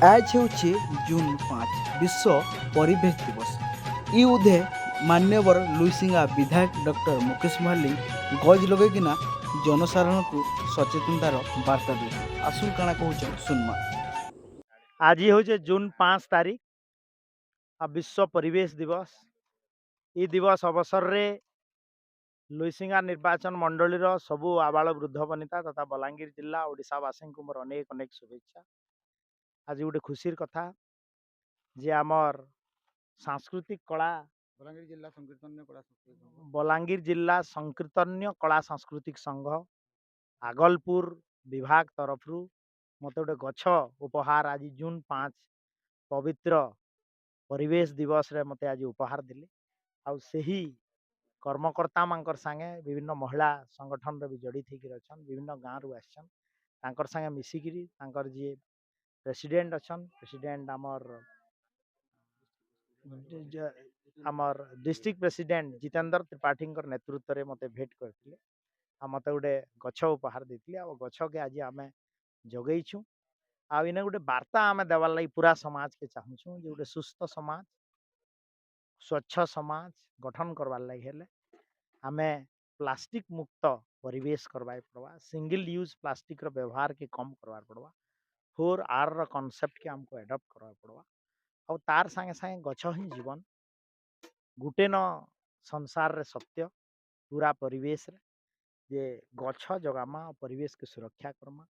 ଆଜ୍ ହେଉଛି ଜୁନ୍ 5, ବିଶ୍ୱ ପରିବେଶ ଦିବସ। ଇ ଉଧେ ମାନ୍ୟବର ଲୁଇସିଙ୍ଗା ବିଧାୟକ ଡକ୍ଟର ମୁକେଶ ମହାଲି ଗଜ ଲଗେଇକିନା ଜନସାଧାରଣକୁ ସଚେତନତାର ବାର୍ତ୍ତା ଦେଉଛନ୍। ଆସୁନ୍, କାଣା କହୁଛନ୍ ଶୁନମା। ଆଜି ହେଉଛି ଜୁନ୍ 5 ତାରିଖ ଆଉ ବିଶ୍ୱ ପରିବେଶ ଦିବସ। ଇ ଦିବସ ଅବସରରେ ଲୁଇସିଙ୍ଗା ନିର୍ବାଚନ ମଣ୍ଡଳୀର ସବୁ ଆବାଳ ବୃଦ୍ଧ ବନିତା ତଥା ବଲାଙ୍ଗୀର ଜିଲ୍ଲା, ଓଡ଼ିଶାବାସୀଙ୍କୁ ମୋର ଅନେକ ଅନେକ ଶୁଭେଚ୍ଛା। ଆଜି ଗୋଟେ ଖୁସିର କଥା ଯେ ଆମର୍ ସାଂସ୍କୃତିକ କଳା ବଲାଙ୍ଗୀର ଜିଲ୍ଲା ସଂକୀର୍ତ୍ତନ୍ୟ କଳା ସଂସ୍କୃତି ସଂଘ। ବଲାଙ୍ଗୀର ଜିଲ୍ଲା ସଂକୀର୍ତ୍ତନ୍ୟ କଳା ସାଂସ୍କୃତିକ ସଂଘ, ଆଗଲପୁର ବିଭାଗ ତରଫରୁ ମୋତେ ଗୋଟେ ଗଛ ଉପହାର ଆଜି ଜୁନ୍ 5 ପବିତ୍ର ପରିବେଶ ଦିବସରେ ମୋତେ ଆଜି ଉପହାର ଦେଲେ। ଆଉ ସେହି କର୍ମକର୍ତ୍ତାମାନଙ୍କର ସାଙ୍ଗେ, ବିଭିନ୍ନ ମହିଳା ସଂଗଠନର ବି ଜଡ଼ିତ ହେଇକିରି ଅଛନ୍, ବିଭିନ୍ନ ଗାଁରୁ ଆସିଛନ୍, ତାଙ୍କର ସାଙ୍ଗେ ମିଶିକିରି ତାଙ୍କର ଯିଏ ପ୍ରେସିଡେଣ୍ଟ ଅଛନ୍, ପ୍ରେସିଡେଣ୍ଟ ଆମର୍ ଡିଷ୍ଟ୍ରିକ୍ଟ ପ୍ରେସିଡେଣ୍ଟ ଜିତେନ୍ଦ୍ର ତ୍ରିପାଠୀଙ୍କର ନେତୃତ୍ୱରେ ମୋତେ ଭେଟ କରିଥିଲେ ଆଉ ମୋତେ ଗୋଟେ ଗଛ ଉପହାର ଦେଇଥିଲେ। ଆଉ ଗଛକେ ଆଜି ଆମେ ଜଗେଇଛୁଁ। ଆଉ ଇନେ ଗୋଟେ ବାର୍ତ୍ତା ଆମେ ଦେବାର୍ ଲାଗି ପୁରା ସମାଜକେ ଚାହୁଁଛୁଁ ଯେ ଗୋଟେ ସୁସ୍ଥ ସମାଜ, ସ୍ୱଚ୍ଛ ସମାଜ ଗଠନ କରବାର୍ ଲାଗି ହେଲେ ଆମେ ପ୍ଲାଷ୍ଟିକ ମୁକ୍ତ ପରିବେଶ କରବାକେ ପଡ଼ବା, ସିଙ୍ଗଲ ୟୁଜ୍ ପ୍ଲାଷ୍ଟିକର ବ୍ୟବହାରକେ କମ୍ କରବାର୍ ପଡ଼ବା, 4R ର କନସେପ୍ଟକେ ଆମକୁ ଆଡପ୍ଟ କରବାକେ ପଡ଼ବା। ଆଉ ତାର ସାଙ୍ଗେ ସାଙ୍ଗେ ଗଛ ହିଁ ଜୀବନ। ଗୁଟେ ନ ସଂସାରରେ ସତ୍ୟ ପୁରା ପରିବେଶରେ ଯେ ଗଛ ଜଗାମା ଆଉ ପରିବେଶକେ ସୁରକ୍ଷା କର୍ମା।